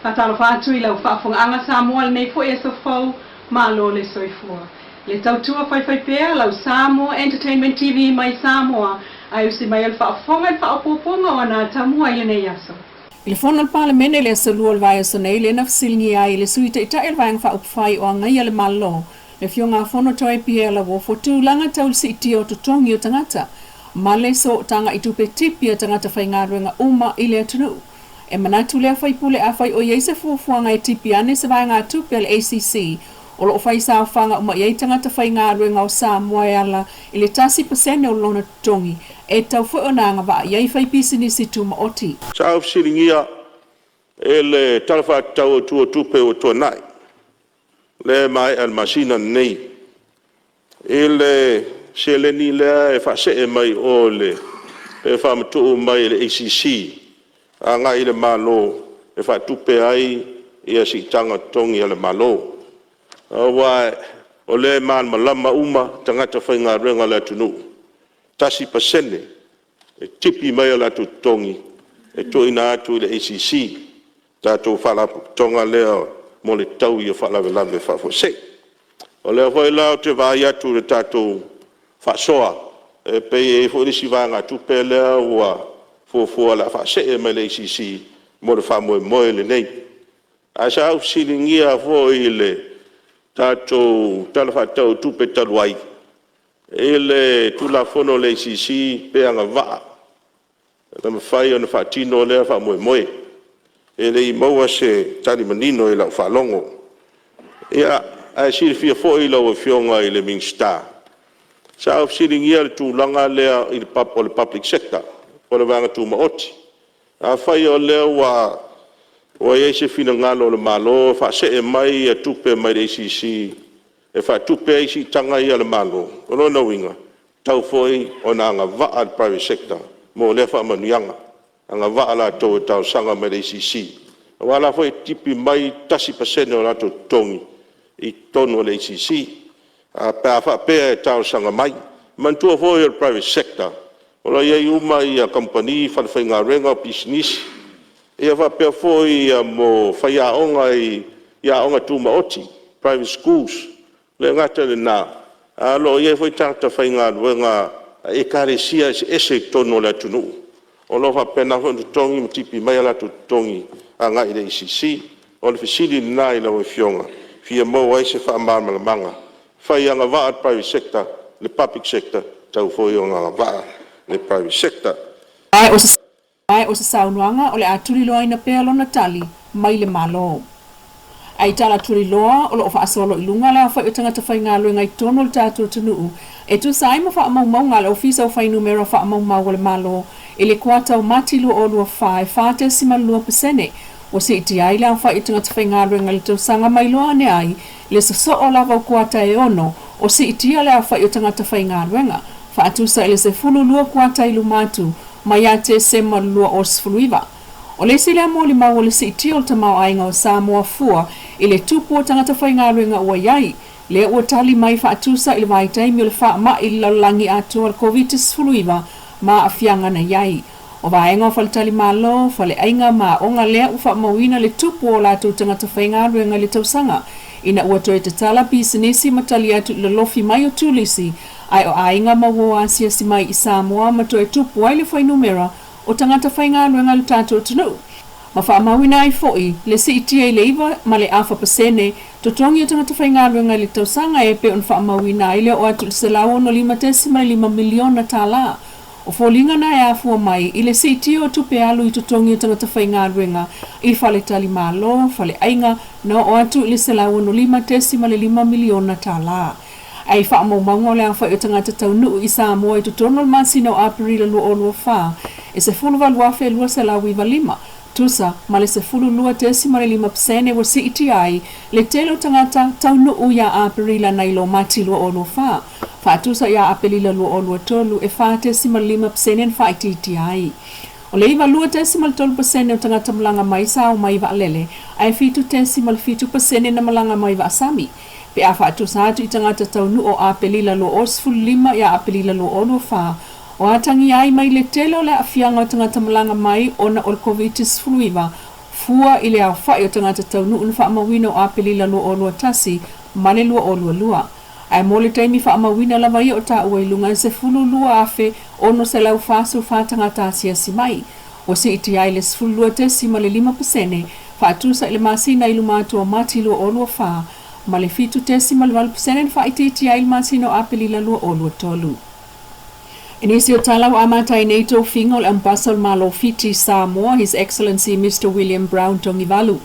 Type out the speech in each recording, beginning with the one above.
Faatalofa atu i lau faafofogaaga Samoa i lenei foi aso fou, malo le soifua. Le tautua faifaipea lau Samoa Entertainment TV mai Samoa, ae usi mai o le faafofoga i le faaopoopoga o ana atamua i lenei aso. I le fono a le Palemene i le aso Lua o le vaiaso nei, lea na fesiligia ai e le Sui Taitai o le Vaega Faaupufai o Agaia le Malo, le Afioga a Fonotoe Pierre Lauofo, tulaga tau le siitia o totogi o tagata ma le sootaga i tupe tipi a tagata faigaluega uma i le atunuu. E manatu lea faipule afai o i ai se fuafuaga e tipi ane se vaegatupe a le ACC o lo o fai saofaga uma i ai tagata faigaluega o Samoa e ala i le 1% o lona totogi, e tatau foi ona agavaa i ai faipisinisi tumaoti. Sa ou fesiligia i le Tala Faatatau Autu o Tupe ua tuanai, lea e maea i le masina lenei, i le seleni lea e faasee mai o pe faamatuu mai e le ACC agai i le Malo e faatupe ai siitaga o totogi a le Malo. Aua o lea e malamalama uma tagata faigaluega a le atunuu, e 1% e tipi mai o latou totogi e tuuina atu i le ACC, le tatou Faalapotopotoga lea mo le Taui o Faalavelave Faafuasei. O lea foi la ou te vaai atu i le tatou faasoa, e pei e i ai foi le isi vaegatupe lea ua fuafua o le a faasee mai le ACC mo le faamoemoe lenei. Ae sa ou fesiligia foi i le tatou Tala Faatatau o Tupe talu ai i le Tulafono a le ACC pe agavaa e mafai ona faatino lea faamoemoe. E le i maua se tali manino i lau faalogo. Ia, ae silafia foi e lau Afioga i le Minisita, sa ou fesiligia le tulaga lea o le public sector po o le vaega tumaoti. Afai o lea ua i ai se finagalo o le Malo e faasee mai tupe mai le ACC e faatupe ai siitaga ia a le Malo, o lona uiga, e tatau foi ona agavaa le private sector mo lea faamanuiaga, agavaa latou e talosaga mai i le ACC, aua o la e foi e tipi mai le 1% o latou totogi i totonu o le ACC pe a faapea e talosaga mai. Manatua foi o le private sector, o lo o i ai uma kamupani, falefaigaluega, o pisinisi, ia faapea foi mea o faiaoga i aoga tumaoti, private schools. E le gata i lena, ae o lo o i ai foi tagata faigaluega a Ekalesia eseese i totonu o le atunuu o lo o faapena foi ona totogi ma tipi mai o latou totogi agai i le ACC. O le fesili lena i lau Afioga e fia maua ai se faamalamalamaga. Afai e agavaa le sector, le public sector, e tatau foi ona agavaa le private sector. Ae o se saunoaga o le a tuliloaina pea lona tali mai le Malo. Ae i tala tuliloa o lo o faasolo i luga le aofai o tagata faigaluega i totonu o le tatou atunuu e tusa ai ma faamaumauga a le Ofisa o Fuainumera Faamaumau a le Malo i le kuata o Mati 2024 e 4.2% ua siitia ai le aofai o tagata faigaluega i le tausaga mai loa ane ai le sosoo lava o kuata e ono o siitia le aofai o tagata faigaluega faatusa i le 12 kuata i luma atu mai ia Tesema 2019. O le isi lea molimau o le siitia o le tamaoaiga o Samoa fua i le tupu o tagata faigaluega ua i ai, lea ua tali mai faatusa i le vaitaimi o le faamai i le lalolagi atoa o le Koviti-19 ma aafiaga na i ai. O vaega o faletalimalo, faleaiga ma aoga lea ua faamauina le tupu o latou tagata faigaluega i le tausaga ina ua toe tatala pisinisi ma tali atu i le lolofi mai o turisi ae o aiga ma uo asiasi mai i Samoa ma toe tupu ai le fuainumera o tagata faigaluega i le tatou atunuu ma faamauina ai foi le siitia i le 9.5% totogi o tagata faigaluega i le tausaga e pei ona faamauina ai le oo atu i le $165.5 miliona tala. O foliga na e afua mai i le siitia o tupe alu i totogi o tagata faigaluega i faletalimalo, faleaiga, na oo atu i le $165.5 miliona tala. Ae i faamaumauga o le aofai o tagata taunuu i Samoa i totonu o le masina o Aperila 2024, e 18,295, tusa ma le 12.5% ua siitia ai le tele o tagata taunuu ia Aperila nai lo Mati 2024, faatusa ia Aperila 2023 e 4.5% na faaitiitia ai. O le 92.3% o tagata malaga mai sa omai i vaalele, ae 7.7% na malaga mai vaasami. Pe a faatusa atu i tagata taunuu o Aperila 2015 ia Aperila 2024, o atagia ai mai le tele o le aafiaga o tagata malaga mai ona o le Koviti-19, fua i le aofai o tagata taunuu na faamauina o Aperila 2021 ma le 2022. Ae mo le taimi faamauina lava ia o taua i luga e 12,644 tagata asiasi mai, ua siitia ai le 12.5% faatusa i le masina i luma atu o Mati 2024 ma le 7.8% na faaitiitia ai i le masina o Aperila 2023. I nisi o tala ua amata ai nei tofiga o le Ambasa o le Malo o Fiti i Samoa, His Excellency Mister William Brown Togivalu,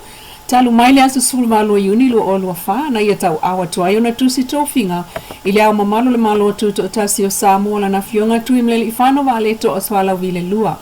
talu mai le aso 18 o Iuni 2024, na ia tauau atu ai ona tusi tofiga i Le Ao Mamalu o le Malo Tutoatasi o Samoa Lana Afioga Tuimalealiifano Vaaletoa Sualauvi le Lua.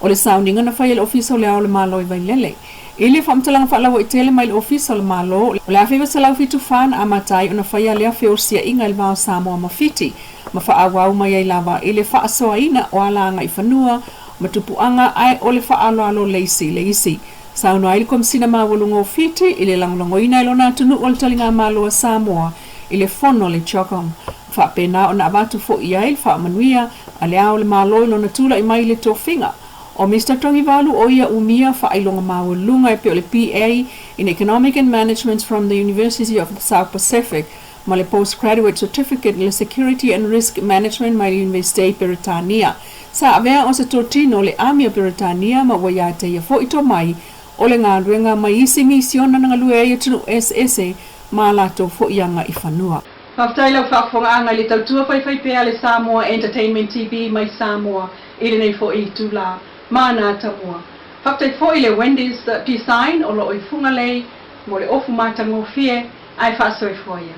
O le sauniga na faia e le Ofisa o Le Ao o le Malo i Vailele. I le faamatalaga faalauaitele mai le Ofisa o le Malo, o le 1974 na amata ai ona faia lea feosiaʻiga i le va o Samoa ma Fiti, ma faaauau mai ai lava i le faasoaina o ala agaifanua ma tupuaga ae o le faaaloalo le isi i le isi. Saunoa ai le Komesina Maualuga o Fiti i le lagolagoina e lona atunuu o le taligamalo a Samoa i le fono a le CHOGM, ma faapena ona avatu foi i ai le faamanuia a Le Ao o le Malo i lona tulai mai i le tofiga. O Mister Togivalu o ia umia faailoga maualuga e pei o le BA in Economic and Management from the University of the South Pacific ma le Postgraduate Certificate i le Security and Risk Management mai le Iunivesite i Peretania. Sa avea o se totino o le Ami o Peretania ma ua ia te ia foi tomai o le galuega mai isi misiona na galue ai atunuu eseese ma a latou foi agaifanua. Faafetai lau faafofogaaga i le tautua faifaipea a le Samoa Entertainment TV mai Samoa i lenei foi itula. Mana tamua. Faafetai foi i le Wendy's Design o lo o i Fugalei mo le ofu matagofie ae faasoifua ia.